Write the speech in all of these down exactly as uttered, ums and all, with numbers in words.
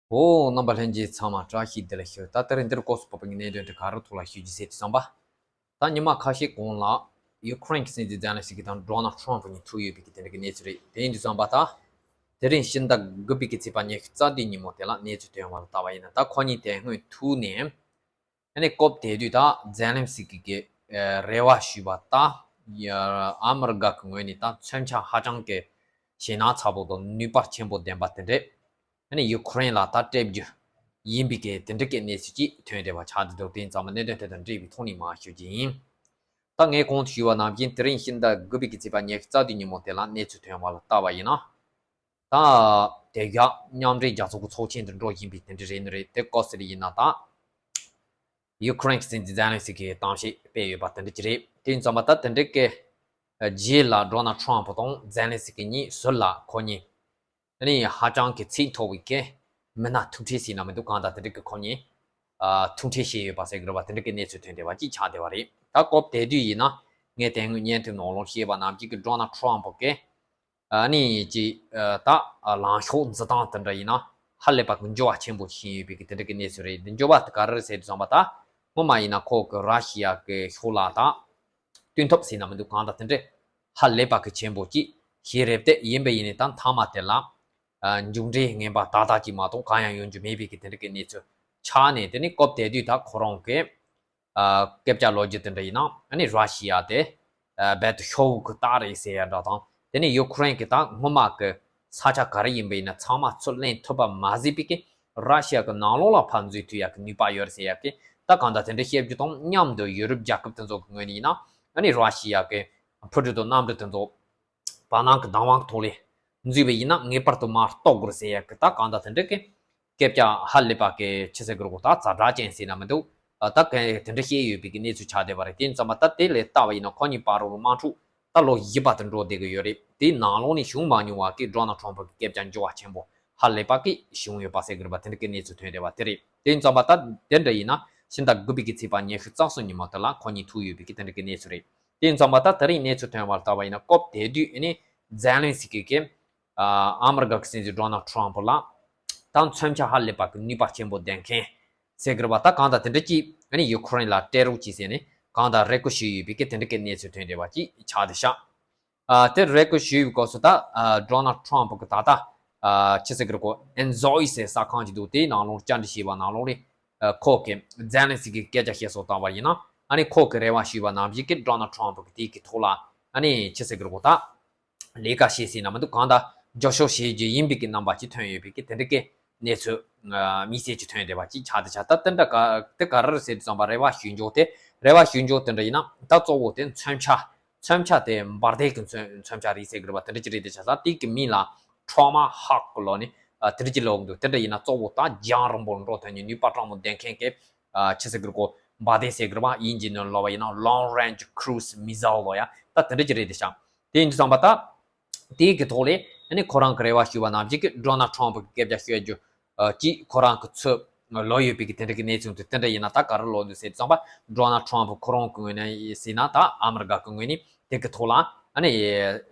འོ། རྣམ་པ་ལྷན་རྒྱས་ཚང་མ་བཀྲ་ཤིས་བདེ་ལེགས་ཞུ། ད་ལྟ་རིང་འདིར་སྐོར་སུ་བབས་པའི་གནད་དོན་དེ་ག་རེ་ཐོག་ལ་ཞུ་རྒྱུ་ཟེར་དུས་ཙམ་པ། ད་ཉི་མ་ཁ་ཤས་གོང་ལ་ཡུ་ཁུ་རེན་གྱི་སྲིད་འཛིན་ཛེ་ལན་སི་ཀི་དང་ཌོ་ནལ་ཁྲམ་ཕུ་གཉིས་ཐུག་ཡོད་པའི་གི་དེ་འདྲ་གི་གནས་ཚུལ་རེད། དེ་ཡིན་དུས་ཙམ་པ་ད། དེ་རིང་ཕྱི་ཟླ་དགུ་པའི་གི་ཚེས་པ་ཉི་ཤུ་རྩ་བདུན་ཉིན་མོ་དེ་ལ་གནས་ཚུལ་ཐོན་པ་ལ་ལྟ་བ་ཡིན་ན། ད་ཁོ་གཉིས་དེ་སྔོན་ཐུག་ནས། ཨ་ནི་སྐབས་དེ་དུས་ད་ཛེ་ལན་སི་ཀི་གིས་ཨ་རེ་བ་ཞུས་པ་ད། ཡ། ཨ་མི་རི་ཀ་གི་ངོས་ནས་ད་མཚོན་ཆ་ཧ་ཅང་གི་ཞེད་སྣང་ཚ་པོ་དང་ནུས་པ་ཆེན་པོ་ལྡན་པ་དེ་འདྲས། ཨ་ནི་ཡུ་ཁུ་རེན་ལ་ད་སྤྲད་རྒྱུ་ཡིན་པའི་གི་དེ་འདྲ་གི་གནས་ཚུལ་ཅིག་ཐོན་བསྡད་པ་ཆགས་བསྡད་འདུག་དེ་ཡིན་ཙང་མ་གནད་དོན་དེ་དང་འབྲེལ་བའི་ཐོག་ནས་མར་ཞུ་རྒྱུ་ཡིན། ད་ངས་གོང་དུ་ཞུས་པ་ནང་བཞིན་དེ་རིང་ཕྱི་ཟླ་དགུ་པའི་གི་ཚེས་པ་ཉི་ཤུ་རྩ་བདུན་ཉིན་མོ་དེ་ལ་གནས་ཚུལ་ཐོན་པ་ལ་ལྟ་བ་ཡིན་ན། ད་དེ་ག་མཉམ་འབྲེལ་རྒྱལ་ཚོགས་ཀྱི་ཚོགས་ཆེན་དུ་འགྲོ་བཞིན་པའི་དེ་འདྲ་རེད་ནི་རེད། དེ་སྐབས་སུ་ཡིན་ན་ད་ཡུ་ཁུ་རེན་གྱི་སྲིད་འཛིན་ཛེ་ལན་སི་ཀིས་གཏམ་བཤད་སྤེལ་ཡོད་པ་དེ་འདྲ་ཅིག་རེད། དེ་ཡིན་ཙང་མ་ད་དེ་འདྲ་གི་རྗེས་ལ་ཌོ་ནལ་ཁྲམ་ཕུ་དང་ཛེ་ལན་སི་ཀི་གཉིས་ཟུར་ལ་ཁོ་གཉིས་ནི་ཧ་ཅང་གི་ཚད་མཐོ་བའི་གི་མི་སྣ་ཐུག་འཕྲད་ཟེར་ན་མི་འདུག་གང་ལྟར་དེ་འདྲ་གི་ཁོ་གཉིས་ཨ་ཐུག་འཕྲད་བྱས་ཡོད་པ་ཟེར་གི་རེད་པ། དེ་འདྲ་གི་གནས་ཚུལ་ཐོན་བསྡད་པ་ཅིག་ཆགས་བསྡད་པ་རེད། ད་སྐབས་དེ་དུས་ཡིན་ན་ངས་དེ་སྔོན་བརྙན་ཐུང་ནང་ལོགས་བཤད་པ་ནང་བཞིན་གི་ཌོ་ནལ་ཁྲམ་ཕུ་གི་ཨ་ནི་ཅིག་ཨ་ད་ཨ་ལངས་ཕྱོགས་འཛིན་སྟངས་དེ་འདྲ་ཡིན་ན་ཧ་ལས་པ་གི་འགྱུར་བ་ཆེན་པོ་ཕྱིན་ཡོད་པའི་གི་དེ་འདྲ་གི་གནས་ཚུལ་རེད། འདི་འགྱུར་བ་དེ་ག་རེ་རེད་ཟེར་དུས་ཙམ་པ་ད་སྔོན་མ་ཡིན་ན་ཁོ་གི་ར་ཤི་ཡ་གི་ཕྱོགས་ལ་ད་བསྟུན་ཐབས་ཟེར་ན་མི་འདུག་གང་ལྟར་དེ་འདྲ་ཧ་ལས་པ་གི་ཆེན་པོ་ཅིག་བྱས་རེད། དེ་ཡིན་པ་ཡིན་ནའི་ད་མཐའ་མ་དེ་ལ་ཨ་མཇུག་འབྲས་ངན་པ་ཏག་ཏག་ཅིག་མ་གཏོགས་གང་ཡང་ཡོང་རྒྱུ་མེད་པའི་གི་དེ་འདྲ་གི་གནས་ཚུལ་ཆགས་ནས། དེ་ནི་སྐབས་དེ་དུས་ད་ཁོ་རང་གི་ཨ་སྐད་ཆ་ལབ་རྒྱུ་དེ་འདྲ་ཡིན་ན། ཨ་ནི་ར་ཤི་ཡ་དེ་ཨ་རྦད་དེ་ཤོར་བའི་གི་རྟགས་རེད་ཟེར་ཡ་འདྲ་དང་། དེ་ནི་ཡུ་ཁུ་རེན་གི་ད་སྔོན་མ་གི་ས་ཆ་ག་རེ་ཡིན་པ་ཡིན་ན་ཚང་མ་ཚུར་ལེན་ཐུབ་པ་མ་ཟད་པའི་གི་ར་ཤི་ཡ་གི་ནང་ལོགས་ལ་ཕར་འཛུལ་ཐུབ་ཡ་གི་ནུས་པ་ཡོད་རེད་ཟེར་ཡ་གི་ད་གང་ལྟར་དེ་འདྲ་བཤད་རྒྱུ་དང་མཉམ་དུ་ཡུ་རོབ་རྒྱལ་ཁབ་དེ་ཚོ་གི་ངོས་ནས་ཡིན་ན། ཨ་ནི་ར་ཤི་ཡ་གི་འཕུར་གྲུ་དང་གནམ་གྲུ་དེ་ཚོ་བར་སྣང་གི་བདག་དབང་ཐོག་ལ་འཛུལ་བ་ཡིན་ན་ངེས་པར་དུ་མར་གཏོང་དགོས་ཟེར་ཡ་གི་ད་གང་ལྟར་དེ་འདྲ་གི་སྐད་ཆ་ཧ་ལས་པ་གི་ཆི་ཟེར་གི་རེད་གོ་ད་ཛ་དྲག་ཅན་ཟེར་ན་མི་འདུག་ཨ་ད་ག་དེ་འདྲ་བཤད་ཡོད་པའི་གི་གནས་ཚུལ་ཆགས་བསྡད་པ་རེད། དེ་ཡིན་ཙང་མ་ད་དེ་ལ་ལྟ་བ་ཡིན་ན་ཁོ་གཉིས་བར་དུ་དམག་འཁྲུག་ད་ལོ་བཞི་བར་དུ་འགྲོ་བསྡད་གི་ཡོད་རེད། དེའི་ནང་ལོགས་ནས་བྱུང་མ་མྱོང་བ་གི་ཌོ་ནལ་ཁྲམ་ཕུ་གི་སྐད་ཆ་འགྱུར་བ་ཆེན་པོ་ཧ་ལས་པ་གི་བྱུང་ཡོད་པ་ཟེར་གི་རེད་པ། དེ་འདྲ་གི་གནས་ཚུལ་ཐོན་བསྡད་པ་དེ་རེད། དེ་ཡིན་ཙང་མ་ད་དེ་འདྲ་ཡིན་ན་ཕྱི་ཟླ་དགུ་པའི་གི་ཚེས་པ་ཉི་ཤུ་རྩ་གསུམ་ཉིན་མོ་དེ་ལ་ཁོ་གཉིས་ཐུག་ཡོད་པའི་གི་དེ་འདྲ་གི་གནས་ཚུལ་རེད། དེ་ཡིན་ཙང་མ་ད་དེ་རིང་གནས་ཚུལ་ཐོན་པ་ལ་ལྟ་བ་ཡིན་ན་སྐབས་དེ་དུས་ཨ་ནི་ཛེ་ལན་སི་ཀི་གིས་ཨ་ཨ་མི་རི་ཀ་གི་སྲིད་འཛིན་ཌོ་ནལ་ཁྲམ་ཕུ་ལ་ད་མཚོན་ཆ་ཧ་ལས་པ་གི་ནུས་པ་ཆེན་པོ་ལྡན་མཁན་ཟེར་གི་རེད་པ། ད་གང་ལྟར་དེ་འདྲ་ཅིག་ཨ་ནི་ཡུ་ཁུ་རེན་ལ་སྤྲད་རོགས་གྱིས་ཟེར་ནས་གང་ལྟར་རེ་སྐུལ་ཞུས་ཡོད་པའི་གི་དེ་འདྲ་གི་གནས་ཚུལ་ཐོན་བསྡད་པ་ཅིག་ཆགས་བསྡད་ཤག་ཨ་དེ་རེ་སྐུལ་ཞུས་པའི་སྐབས་སུ་ད་ཨ་ཌོ་ནལ་ཁྲམ་ཕུ་གི་ད་ལྟ་ཨ་ཆི་ཟེར་གི་རེད་གོ་ཨེན་ཛོ་ཨི་ཟེར་ས་ཁང་ཅིག་འདུག་དེའི་ནང་ལོགས་བཅར་འདྲི་བྱས་པ་ནང་ལོགས་ལ་ཨ་ཁོ་གིས་ཛེ་ལན་སི་ཀི་གི་སྐད་ཆ་བཤད་སྲོལ་བཏང་བ་ཡིན་ན། ཨ་ནི་ཁོ་གིས་རེ་བ་ཞུས་པ་ནང་བཞིན་གི་ཌོ་ནལ་ཁྲམ་ཕུ་གིས་དེའི་གི་ཐོག་ལ་ཨ་ནི་ཆི་ཟེར་གི་རེད་གོ་ད་ལས་ཀ་བྱེད་ཟེར་ན་མི་འདུག་གང་ལྟར་རྒྱབ་སྐྱོར་བྱེད་རྒྱུ་ཡིན་པའི་གི་རྣམ་པ་ཅིག་ཐོན་ཡོད་པའི་གི་དེ་འདྲ་གི་གནས་ཚུལ་ཨ་དམིགས་བསལ་ཅིག་ཐོན་བསྡད་པ་ཅིག་ཆགས་བསྡད་ཤག་ད་དེ་འདྲ་ག་དེ་ག་རེ་རེད་ཟེར་དུས་ཙམ་པ་རེ་བ་ཞུ་འཇོག་དེ་རེ་བ་ཞུ་འཇོག་དེ་འདྲ་ཡིན་ན་ད་གཙོ་བོ་དེ་མཚོན་ཆ། མཚོན་ཆ་དེ་འབར་མདེལ་གྱི་མཚོན་མཚོན་ཆ་རེད་ཟེར་གི་རེད་པ། དེ་འདྲ་ཅིག་རེད་དེ་ཆ་ས་དེ་གི་མིང་ལ་ཁྲོ་མ་ཧག་གི་ལོ་ནི་ཨ་དེ་འདྲ་ཅིག་ལབ་འདུག་དེ་འདྲ་ཡིན་ན་གཙོ་བོ་ད་རྒྱང་རིང་པོར་འགྲོ་ཐུབ་ནི་ནུས་པ་སྤྲང་མོ་ལྡན་མཁན་གྱི་ཨ་ཆི་ཟེར་གི་རེད་གོ་འབར་མདེལ་ཟེར་གི་རེད་པ། དབྱིན་ཇི་ནང་ལབ་པ་ཡིན་ན་long range cruise missile ལོ་ཡ། ད་དེ་འདྲ་ཅིག་རེད་དེ་ཤག་དེ་ཡིན་དུས་ཙམ་པ་ད། དེའི་གི་ཐོག་ལས་ཨ་ནི་ཁོ་རང་གི་རེ་བ་ཞུས་པ་ནང་བཞིན་གི་ཌོ་ནལ་ཁྲམ་ཕུ་གི་སྐད་ཆ་ཤོད་རྒྱུ་ཨ་ཅིག་ཁོ་རང་གི་ཚོད་ལོས་ཡོད་པའི་གི་དེ་འདྲ་གི་གནས་ཚུལ་དེ་དེ་འདྲ་ཡིན་ན་ད་ག་རེ་ལབ་འདུག་ཟེར་དུས་ཙམ་པ་ཌོ་ནལ་ཁྲམ་ཕུ་ཁོ་རང་གི་ངོས་ནས་ཟེར་ན་ད་ཨ་མི་རི་ཀ་གི་ངོས་ནས་དེ་གི་ཐོག་ལ་ཨ་ནི་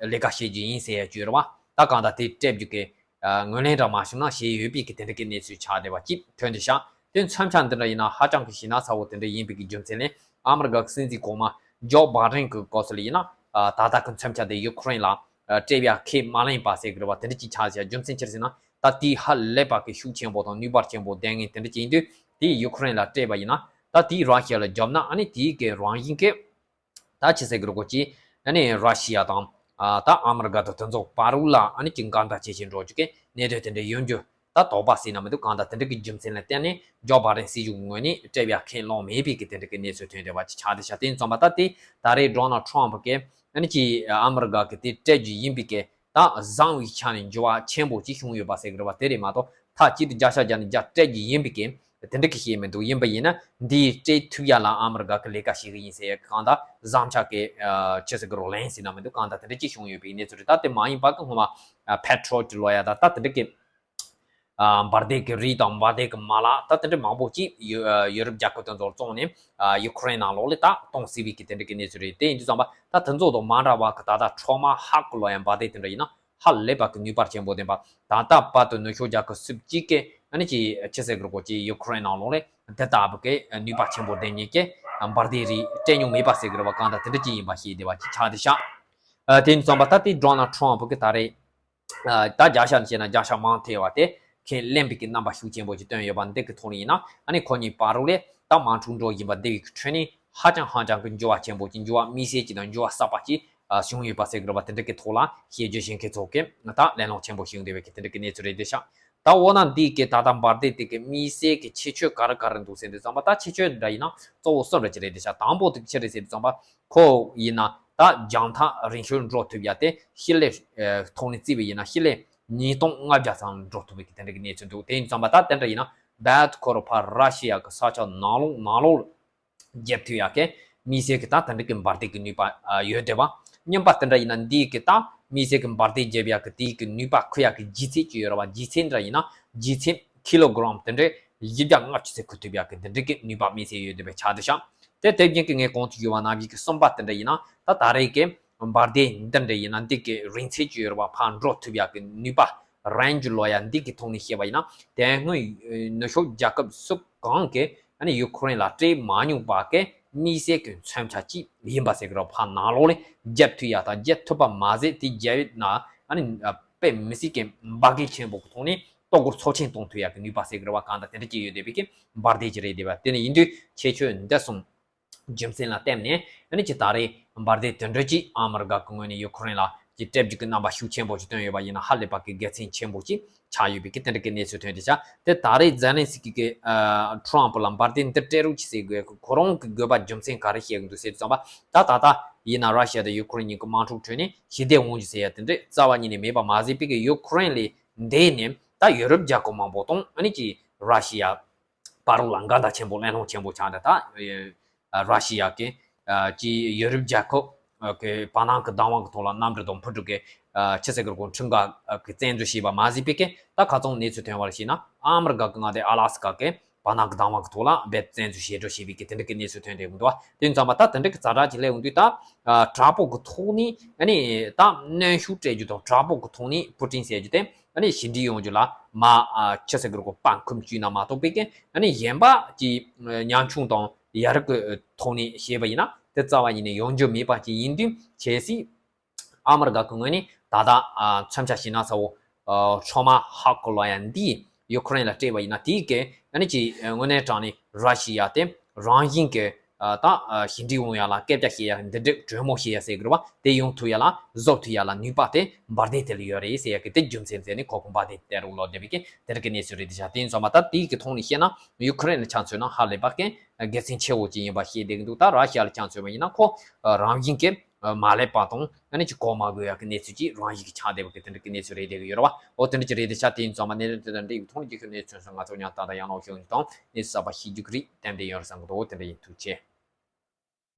ལས་ཀ་བྱེད་རྒྱུ་ཡིན་ཟེར་ཡ་ཅིག་ཡོད་རེད་པ། ད་གང་ལྟར་དེ་སྤྲད་རྒྱུ་གི་ཨ་ངོས་ལེན་འདྲ་མ་བྱུང་ན་བྱས་ཡོད་པའི་གི་དེ་འདྲ་གི་གནས་ཚུལ་ཆགས་བསྡད་པ་ཅིག་ཐོན་བསྡད་ཤག་དེ་མཚོན་ཆ་འདི་འདྲ་ཡིན་ན་ཧ་ཅང་གི་ཞེད་སྣང་ཚ་བོ་དེ་འདྲ་ཡིན་པའི་གི་རྒྱུ་མཚན་ལས་ཨ་མི་རི་ཀ་གི་སྲིད་འཛིན་གོང་མ་ཇོ་བྷའི་ཌེན་གི་སྐབས་སུ་ལ་ཡིན་ན་ཨ་ད་ལྟ་གི་མཚོན་ཆ་དེ་ཡུ་ཁུ་རེན་ལ་ཨ་སྤྲད་ཡ་ཁས་མ་ལེན་པ་ཟེར་གི་རེད་པ། དེ་འདྲ་ཅིག་ཆགས་ཤག་རྒྱུ་མཚན་ཅི་རེད་ཟེར་ན་ད་དེའི་ཧ་ལས་པ་གི་ཤུགས་ཆེན་པོ་དང་ནུས་པ་ཆེན་པོ་ལྡན་མཁན་དེ་འདྲ་ཅིག་ཡིན་དུས་དེ་ཡུ་ཁུ་རེན་ལ་སྤྲད་པ་ཡིན་ན་ད་དེ་ར་ཤི་ཡ་ལ་རྒྱབ་ན་ཨ་ནི་དེའི་གི་རང་བཞིན་གི་ད་ཆི་ཟེར་གི་རེད་གོ་ཅི། ཨ་ནི་ར་ཤི་ཡ་དང་ཨ་ད་ཨ་མི་རི་ཀ་དང་དེ་ཚོ་བར་ལ་ཨ་ནི་ཅིག་འགལ་ཟླ་ཆེ་ཆེ་འགྲོ་རྒྱུ་གི་གནད་དོན་དེ་འདྲ་ཡོང་རྒྱུ་ད་དོགས་པ་ཟེར་ན་མི་འདུག་གང་ལྟར་དེ་འདྲ་གི་རྒྱུ་མཚན་ལ་བརྟེན་ནས་ཇོ་བྷའི་ཌེན་སྲིད་གཞུང་ངོས་ནས་སྤྲད་ཡ་ཁས་བླངས་མེད་པའི་གི་དེ་འདྲ་གི་གནས་ཚུལ་ཐོན་བསྡད་པ་ཅིག་ཆགས་བསྡད་ཤག་དེ་ཡིན་ཙང་མ་ད་དེ་ད་རེས་ཌོ་ནལ་ཁྲམ་ཕུ་གིས་ཨ་ནི་ཅིག་ཨ་མི་རི་ཀ་གི་དེ་སྤྲད་རྒྱུ་ཡིན་པའི་གི་ད་བཟང་བའི་ཆ་ནས་འགྱུར་བ་ཆེན་པོ་ཅིག་བྱུང་ཡོད་པ་ཟེར་གི་རེད་པ། དེ་རེད་མ་གཏོགས་ད་གཅིག་ཏུ་བརྒྱ་ཆ་བརྒྱ་ནས་བརྒྱ་སྤྲད་རྒྱུ་ཡིན་པའི་གི་དེ་འདྲ་གི་བཤད་མི་འདུག་ཡིན་པ་ཡིན་ན་འདི་སྤྲད་ཐུབ་ཡ་ལ་ཨ་མི་རི་ཀ་གི་ལས་ཀ་བྱེད་གི་ཡིན་ཟེར་ཡ་གང་ལྟར་བཟང་ཆ་གི་ཨ་ཆི་ཟེར་གི་རོ་ལན་ཟེར་ན་མི་འདུག་གང་ལྟར་དེ་འདྲ་ཅིག་བྱུང་ཡོད་པའི་གནས་ཚུལ་རེད། ད་དེ་མ་ཡིན་པ་གི་སྔོན་མ་ཨ་Patriot ལབ་ཡ་ད་ད་དེ་འདྲ་གི་ཨ་འབར་མདེལ་གི་རིགས་དང་འབར་མདེལ་གི་མ་ལག་ད་དེ་འདྲ་མང་པོ་ཅིག་ཡུ་ཡུ་རོབ་རྒྱལ་ཁབ་དེ་ཚོར་བཙོང་ནས་ཨ་ཡུ་ཁུ་རེན་ནང་ལོགས་ལ་ད་གཏོང་སྲིད་པའི་གི་དེ་འདྲ་གི་གནས་ཚུལ་རེད། དེ་ཡིན་དུས་ཙམ་པ་ད་དེ་ཚོ་དང་མ་འདྲ་བ་གི་ད་ལྟ་ཁྲོ་མ་ཧག་གི་ལོ་ཡང་འབར་མདེལ་དེ་འདྲ་ཡིན་ན་ཧ་ལས་པ་གི་ནུས་པ་ཆེན་པོ་ལྡན་པ་ད་ལྟ་བར་དུ་ནུབ་ཕྱོགས་རྒྱལ་ཁབ་སུ་གཅིག་གི་ ཨ་ནི་ཅི་ཅི་ཟེར་གི་རེད་གོ། ཅི་ཡུ་ཁུ་རེན་ནང་ལོགས་ལ་དེ་ལྟ་བུ་གི་ནུས་པ་ཆེན་པོ་ལྡན་མཁན་གྱི་འབར་མདེལ་རིགས་སྤྲད་མྱོང་མེད་པ་ཟེར་གི་རེད་བ། གང་ལྟར་དེ་འདྲ་ཅིག་ཡིན་པ་ཤེས་བདེ་བ་ཅིག་ཆགས་བསྡད་ཤག་ཨ་དེ་ཡིན་ཙང་པ་ད་ལྟའི་ཌོ་ནལ་ཊམ་ཕུ་གི་ད་རེས་ཨ་ད་བརྒྱ་ཆ་ནས་བཤད་ན་བརྒྱ་ཆ་མང་ཐལ་བ་དེ་ཁས་ལེན་པའི་གི་རྣམ་པ་ཤུགས་ཆེན་པོ་ཞིག་བཏོན་ཡོད་པ་འདི་གི་ཐོག་ནས་ཡིན་ན། ཨ་ནི་ཁོ་གཉིས་བར་དུ་ལས་ད་དམག་འཁྲུག་འགྲོ་བཞིན་པ་འདི་གི་ཁྲོད་ནས་ཧ་ཅང་ཧ་ཅང་གི་འགྱུར་བ་ཆེན་པོ་ཅིག་འགྱུར་བ་དམིགས་བསལ་ཅིག་དང་འགྱུར་བ་གསར་པ་ཅིག་ཨ་བྱུང་ཡོད་པ་ཟེར་གི་རེད་བ། དེ་འདྲ་གི་ཐོག་ལ་བཤད་རྒྱུ་བྱེད་མཁན་ཚོ་གི་ད་གླེང་སློང་ཆེན་པོ་ཞིག་འདུག་པའི་གི་དེ་འདྲ་གི་གནས་ཚུལ་རེད་འདུག་ཤག་ད་འོ་ན་འདི་གི་ད་ལྟ་འབར་མདེལ་དེ་གི་དམིགས་བསལ་གི་ཁྱད་ཆོས་ག་རེ་ག་རེ་འདུག་ཟེར་དུས་ཙམ་པ། ད་ཁྱད་ཆོས་འདྲ་ཡིན་ན་གཙོ་བོ་གསུམ་རེ་ཅིག་རེད་འདུག་ཤག་དང་པོ་དེ་ཅི་རེད་ཟེར་དུས་ཙམ་པ། ཁོ་ཡིན་ན་ད་རྒྱང་ཐག་རིང་ཤོས་འགྲོ་ཐུབ་ཡ་དེ་ཤེལ་ལེ་ཐོག་ནས་བརྩིས་པ་ཡིན་ན་ཤེལ་ལེ་ཉིས་སྟོང་ལྔ་བརྒྱ་ཙམ་འགྲོ་ཐུབ་པའི་གི་དེ་འདྲ་གི་གནས་ཚུལ་འདུག་དེ་ཡིན་ཙམ་པ་ད་དེ་འདྲ་ཡིན་ན་རྦད་ཁོ་ར་ཕར་ར་ཤི་ཡ་གི་ས་ཆ་ནང་ལོགས་ནང་ལོགས་ལ་རྒྱབ་ཐུབ་ཡ་གི་དམིགས་བསལ་གི་ད་དེ་འདྲ་གི་འབར་མདེལ་གི་ནུས་པ་ཡོད་བསྡད་པ། གཉིས་པ་དེ་འདྲ་ཡིན་ན་འདི་གི་ད་དམིགས་བསལ་གི་འབར་མདེལ་རྒྱབ་ཡ་གི་དེའི་གི་ནུས་པ་འཁོར་ཡ་གི་ལྗིད་ཚད་ཅིག་ཡོད་ར་བ། ལྗིད་ཚད་འདྲ་ཡིན་ན་ལྗིད་ཚད་ཀི་ལོ་གི་རམ་དེ་འདྲའི་བཞི་བརྒྱ་ལྔ་བཅུ་ཙམ་འཁོར་ཐུབ་ཡ་གི་དེ་འདྲ་གི་ནུས་པ་དམིགས་བསལ་ཡོད་བསྡད་པའི་ཆ་དེ་ཤག་དེ་དེ་བཞིན་གི་ངས་གོང་དུ་ཞུས་པ་ནང་བཞིན་གི་གསུམ་པ་དེ་འདྲ་ཡིན་ན་ད་ད་རེས་གི་འབར་མདེལ་འདི་འདྲ་ཡིན་ན་འདི་གི་རིང་ཚད་ཅིག་ཡོད་ར་བ། ཕར་འགྲོ་ཐུབ་ཡ་གི་ནུས་པ་རེན་ཇི་ལབ་ཡ་འདི་གི་ཐོག་ནས་བཤད་པ་ཡིན་ན། དེ་སྔོན་ནུབ་ཕྱོགས་རྒྱལ་ཁབ་སུ་གང་གིས་ཨ་ནི་ཡུ་ཁུ་རེན་ལ་སྤྲད་མ་མྱོང་པ་གི་དམིགས་བསལ་གྱི་མཚོན་ཆ་ཅིག་ཡིན་པ་ཟེར་གི་རེད། ཕར་ནང་ལོགས་ལ་རྒྱབ་ཐུབ་ཡ་དང་རྒྱབ་ཐུབ་པ་མ་ཟད་དེ་རྒྱབ་ཡོད་ན་ཨ་ནི་དཔེ་མི་སྲིད་ཀྱི་འབར་གས་ཆེན་པོ་གི་ཐོག་ནས་ལྟོ་གོས་ཚབས་ཆེན་གཏོང་ཐུབ་ཡ་གི་ནུས་པ་ཟེར་གི་རེད་བ། གང་ལྟར་དེ་འདྲ་ཅིག་ཡོད་བསྡད་པའི་གི་འབར་མདེལ་ཅིག་རེད་བསྡད་པ། དེ་ནི་ཡིན་དུས་ཁྱད་ཆོས་འདི་གསུམ་རྒྱུ་མཚན་ལ་བརྟེན་ནས་ཨ་ནི་ཅི་ད་རེས་འབར་མདེལ་དེ་འདྲ་ཅིག་ཨ་མི་རི་ཀ་གི་ངོས་ནས་ཡུ་ཁུ་རེན་ལ་ཅི་སྤྲད་རྒྱུ་གི་རྣམ་པ་ཤུགས་ཆེན་པོ་ཞིག་བཏོན་ཡོད་པ་ཡིན་ན་ཧ་ལས་པ་གི་དགེ་མཚན་ཆེན་པོ་ཅིག་ཆགས་ཡོད་པའི་གི་དེ་འདྲ་གི་གནས་ཚུལ་ཐོན་བསྡད་ཤག་དེ་ད་རེས་ཛེ་ལན་སི་ཀི་གི་ཨ་ཊམ་ཕུ་ལ་འབར་མདེལ་འདི་སྤྲད་རོགས་ཅིག་ཟེར་དགོས་གི་ཁོ་རང་གི་དགོས་པ་རྒྱུ་མཚན་ག་རེ་བཤད་གི་འདུག་ཟེར་དུས་ཙམ་པ། ད་ད་ལྟ་ཡིན་ན་ར་ཤི་ཡ་དང་ཡུ་ཁུ་རེན་གཉིས་ཀྱི་དམག་འཁྲུག་ཁྲོད་ནས་ཞི་བདེ་དབང་སྒྱུར་ཟེར་ཡ་དེ་འདྲ་རྩ་བ་ཉིད་ནས་མེད་པ་མ་ཟད་པའི་གི་ཡུ་ཁུ་རེན་ལས་འདས་ནས་ད་ཡུ་རོབ་རྒྱལ་ཁབ་མང་པོ་དང་ཨ་ནི་ཅི་ར་ཤི་ཡ་བར་ལ་འགལ་ཟླ་ཆེན་པོ་གླེང་སློང་ཆེན་པོ་ཆགས་འདུག་ད་ཨ་ར་ཤི་ཡ་གི་ཨ་ཅི་ཡུ་རོབ་རྒྱལ་ཁབ་ཨ་གི་བར་སྣང་གི་བདག་དབང་གི་ཐོག་ལ་གནམ་གྲུ་དང་འཕུར་གྲུ་གི་ཨ་ཆི་ཟེར་གི་རེད་གོ་འཕྲུལ་འགག་གི་བཙན་འཛུལ་བྱས་པ་མ་ཟད་པའི་གི་ད་ཁ་ཚང་གནས་ཚུལ་ཐོན་པར་བྱས་ན་ཨ་མི་རི་ཀ་གི་མངའ་སྡེ་ཨ་ལ་སི་ཀ་གི་བར་སྣང་གི་བདག་དབང་གི་ཐོག་ལ་རྦད་བཙན་འཛུལ་བྱས་འགྲོ་བྱས་པའི་གི་དེ་འདྲ་གི་གནས་ཚུལ་ཐོན་བསྡད་ཡོད་འདུག་དེ་ཙམ་པ་ད་དེ་འདྲ་གི་ཛ་དྲག་ཅིག་སླེབས་ཡོང་དུས་ད་ཨ་དྲག་པོ་གི་ཐོག་ནས་ཨ་ནི་ད་གནོན་ཤུགས་སྤྲད་རྒྱུ་དང་དྲག་པོ་གི་ཐོག་ནས་པུ་ཏིན་ཟེར་རྒྱུ་དེ། ཨ་ནི་ཞི་འགྲིག་ཡོང་རྒྱུ་ལ་མ་ཨ་ཆི་ཟེར་གི་རེད་གོ་དཔའ་འཁུམས་བཅུག་ན་མ་གཏོགས་པའི་གི་ཨ་ནི་གཞན་པ་ཀྱི་ཉམ་ཆུང་དང་ཡ་རབས་ཀྱི་ཐོག་ནས་བཤད་པ་ཡིན་ན་དེ་རྩ་བ་ཉིད་ནས་ཡོང་རྒྱུ་མེད་པ་ཅིག་ཡིན་དུས་གལ་སྲིད་ཨ་མི་རི་ཀ་གི་ངོས་ནས་ད་ལྟ་ཨ་མཚོན་ཆ་བྱས་ན་ཚ་བོ་ཨ་ཁྲོ་མ་ཧ་ཀོ་ལ་ཡ་འདི་ཡུ་ཁུ་རེན་ལ་སྤྲད་པ་ཡིན་ན་དེའི་གི་ཨ་ནི་ཀྱི་དངོས་གནས་དྲང་ནས་ར་ཤི་ཡ་དེ་རང་བཞིན་གི་ཨ་ད་ཨ་ཞི་འགྲིག་ཡོང་ཡ་ལ་སྐད་ཆ་བཤད་ཡ་འདི་འདྲ་གྲོས་མོལ་བྱེད་ཡ་ཟེར་གི་རེད་བ། དེ་ཡོང་ཐུབ་ཡ་ལ་བཟོ་ཐུབ་ཡ་ལ་ནུས་པ་དེ་འབར་མདེལ་དེ་ལ་ཡོད་རེད་ཟེར་ཡ་གི་དེ་རྒྱུ་མཚན་བཙལ་ནས་ཁོ་ཁོང་འབར་མདེལ་སྟེར་རོགས་ལོ་བསྡད་པའི་གི་དེ་རིགས་ཀྱི་གནས་ཚུལ་རེད་དེ་ཤག་དེ་ཡིན་ཙང་མ་ད་དེའི་གི་ཐོག་ནས་བཤད་ན་ཡུ་ཁུ་རེན་ལ་ཆ་མཚོན་ན་ཧ་ལས་པ་གི་དགེ་མཚན་ཆེ་བོ་ཅིག་ཡིན་པ་ཤེས་བསྡད་གི་འདུག་ད་ར་ཤི་ཡ་ལ་ཆ་མཚོན་པ་ཡིན་ན་ཁོ་རང་བཞིན་གི་མ་ལེགས་པ་དང་ཨ་ནི་ཅིག་གོ་མ་དགོས་ཡ་གི་གནས་ཚུལ་ཅིག་རང་བཞིན་གི་ཆགས་བསྡད་པ་གི་དེ་འདྲ་གི་གནས་ཚུལ་རེད་བསྡད་གི་ཡོད་རེད་བ། འོ་དེ་འདྲ་ཅིག་རེད་དེ་ཤག་དེ་ཡིན་ཙང་མ་གནས་ཚུལ་དེ་དང་འདྲ་ཡི་ཐོག་ནས་རྒྱུ་མཚན་གནས་ཚུལ་སོགས་ང་ཚོ་ཉང་ཏག་ཏག་ཡང་ལོག་ཤོད་ཡོང་དང་གནས་ཚུལ་གསར་པ་ཤེས་རྒྱུ་གི་རེད། དེ་འདྲ་ཡིན། ཐུགས་རྗེ་ཆེ།